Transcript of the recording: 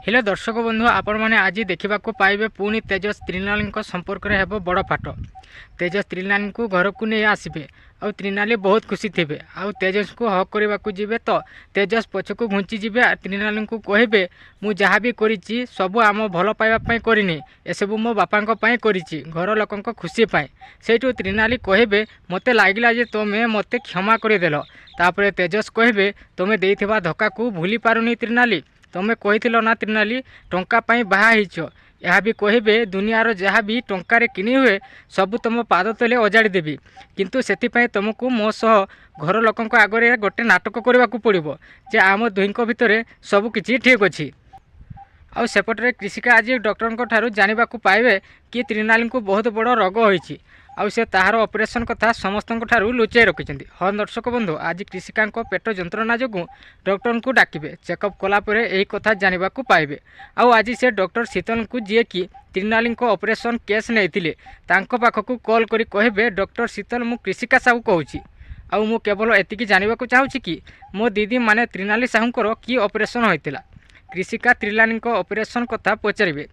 ହେଲେ ଦର୍ଶକ ବନ୍ଧୁ, ଆପଣମାନେ ଆଜି ଦେଖିବାକୁ ପାଇବେ ପୁଣି ତେଜସ୍ ତ୍ରିନାଲିଙ୍କ ସମ୍ପର୍କରେ ହେବ ବଡ଼ ଫାଟ। ତେଜସ୍ ତ୍ରିନାଲିଙ୍କୁ ଘରକୁ ନେଇ ଆସିବେ ଆଉ ତ୍ରିନାଲି ବହୁତ ଖୁସି ଥିବେ ଆଉ ତେଜସ୍କୁ ହଗ୍ କରିବାକୁ ଯିବେ ତ ତେଜସ୍ ପଛକୁ ଘୁଞ୍ଚିଯିବେ। ତ୍ରିନାଲିଙ୍କୁ କହିବେ, ମୁଁ ଯାହା ବି କରିଛି ସବୁ ଆମ ଭଲ ପାଇବା ପାଇଁ କରିନି, ଏସବୁ ମୋ ବାପାଙ୍କ ପାଇଁ କରିଛି, ଘର ଲୋକଙ୍କ ଖୁସି ପାଇଁ। ସେଇଠୁ ତ୍ରିନାଲି କହିବେ, ମୋତେ ଲାଗିଲା ଯେ ତୁମେ ମୋତେ କ୍ଷମା କରିଦେଲ। ତାପରେ ତେଜସ୍ କହିବେ, ତୁମେ ଦେଇଥିବା ଧୋକାକୁ ଭୁଲି ପାରୁନି ତ୍ରିନାଲି। ତୁମେ କହିଥିଲ ନା ତ୍ରିନାଲି, ଟଙ୍କା ପାଇଁ ବାହା ହେଇଛ। ଏହା ବି କହିବେ, ଦୁନିଆର ଯାହା ବି ଟଙ୍କାରେ କିଣି ହୁଏ ସବୁ ତୁମ ପାଦ ତଳେ ଅଜାଡ଼ି ଦେବି, କିନ୍ତୁ ସେଥିପାଇଁ ତୁମକୁ ମୋ ସହ ଘର ଲୋକଙ୍କ ଆଗରେ ଗୋଟେ ନାଟକ କରିବାକୁ ପଡ଼ିବ ଯେ ଆମ ଦୁହିଁଙ୍କ ଭିତରେ ସବୁ କିଛି ଠିକ୍ ଅଛି। ଆଉ ସେପଟରେ କ୍ରିଷିକା ଆଜି ଡକ୍ଟରଙ୍କ ଠାରୁ ଜାଣିବାକୁ ପାଇବେ କି ତ୍ରିନାଲିଙ୍କୁ ବହୁତ ବଡ଼ ରୋଗ ହୋଇଛି ଆଉ ସେ ତାହାର ଅପରେସନ୍ କଥା ସମସ୍ତଙ୍କ ଠାରୁ ଲୁଚାଇ ରଖିଛନ୍ତି। ହଁ ଦର୍ଶକ ବନ୍ଧୁ, ଆଜି କ୍ରିଷିକାଙ୍କ ପେଟ ଯନ୍ତ୍ରଣା ଯୋଗୁଁ ଡକ୍ଟରଙ୍କୁ ଡାକିବେ। ଚେକଅପ୍ କଲା ପରେ ଏହି କଥା ଜାଣିବାକୁ ପାଇବେ। ଆଉ ଆଜି ସେ ଡକ୍ଟର ଶୀତଲଙ୍କୁ, ଯିଏକି ତ୍ରିନାଲିଙ୍କ ଅପରେସନ୍ କେସ୍ ନେଇଥିଲେ, ତାଙ୍କ ପାଖକୁ କଲ୍ କରି କହିବେ, ଡକ୍ଟର ଶୀତଲ, ମୁଁ କ୍ରିଷିକା ସାହୁ କହୁଛି ଆଉ ମୁଁ କେବଳ ଏତିକି ଜାଣିବାକୁ ଚାହୁଁଛି କି ମୋ ଦିଦି ମାନେ ତ୍ରିନାଲି ସାହୁଙ୍କର କି ଅପରେସନ୍ ହୋଇଥିଲା। କ୍ରିଷିକା ତ୍ରିନାଲିଙ୍କ ଅପରେସନ୍ କଥା ପଚାରିବେ।